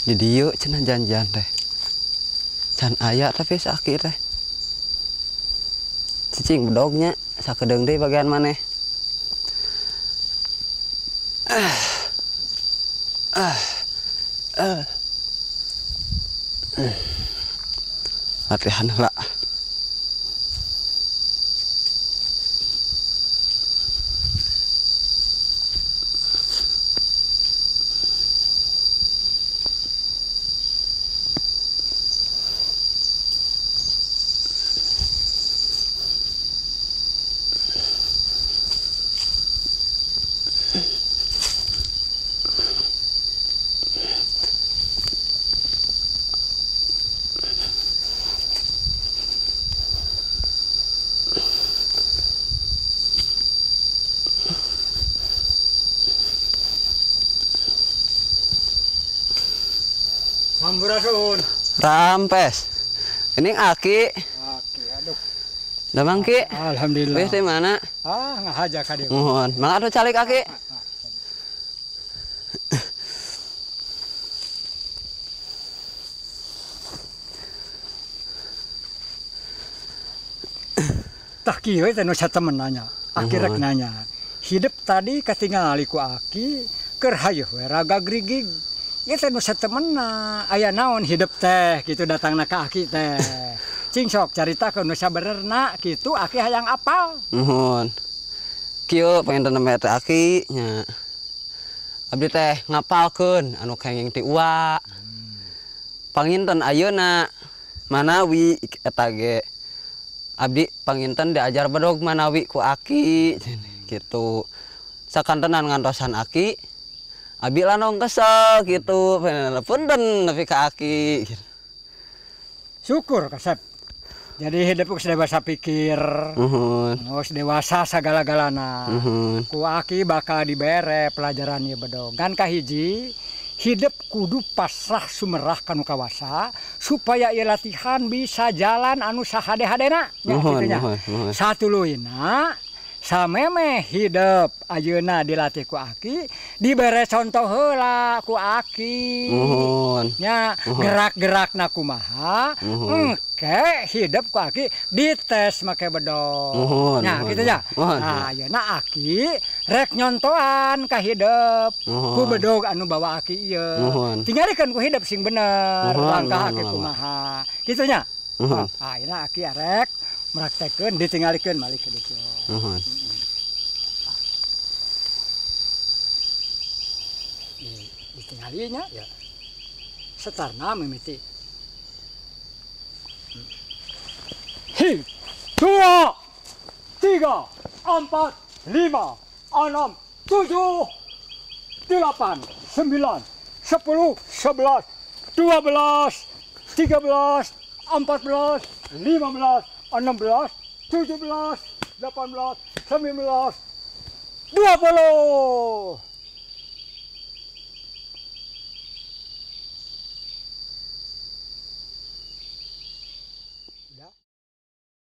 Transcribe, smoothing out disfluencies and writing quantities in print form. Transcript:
Di dieu cenah janjian teh. Can aya tapi si Aki teh. Cicing bedognya sakedeung deui bagian maneh. Latihan heula. Sampurasun. Rampes. Ini Aki. Aki, aduh. Damang Ki. Alhamdulillah. Wis di mana? Ah, ngahaja ka dieu. Muhun. Mangga atuh calik Aki. Tah kieu teh nu satemen nanya. Aki rek nanya. Hidup tadi katingali ku Aki keur hayeuh we raga grigig. Ya teh nu satemenna aya naon hidup teh gitu datangna ka Aki teh. Cing sok caritakeun nu sabenerna kitu Aki hayang apal. Nuhun. Kieu panginten teh Aki nya. Abdi teh ngapalkeun anu kenging ti uwa. Panginten ayeuna manawi eta ge. Abdi panginten diajar bedog manawi ku Aki gitu. Sakantenan ngantosan Aki. Abi lanong kesel gitu, punten nepi ka Aki. Syukur kasep. Jadi hidup geus dewasa pikir, geus dewasa sagala-galana. Ku Aki bakal dibere pelajaran ieu bedog. Ngan kahiji, hidup kudu pasrah sumerah kanu kawasa supaya ieu latihan bisa jalan anu sahade-hadena. Nya kitu nya. Satuluyna samemeh hidup ayeuna dilatih ku Aki, dibere contoh heula ku Aki. Nya gerak-gerakna kumaha, engke hidup ku Aki dites make bedog. Nya kitu nya. Nah, ayeuna Aki rek nyontohan ka hidup ku bedog anu bawa Aki ieu. Tingalikeun ku hidup sing bener, langkah Aki kumaha. Kitu nya. Nah, ayeuna Aki rek meraktekeun ditinggalikeun malik ka ditu. Ditinggalinya ya. Setarna mimiti. 1, 2, 3, 4, 5, 6, 7, 8, 9, 10, 11, 12, 13, 14, 15, 16, 17, 18, 19, 20.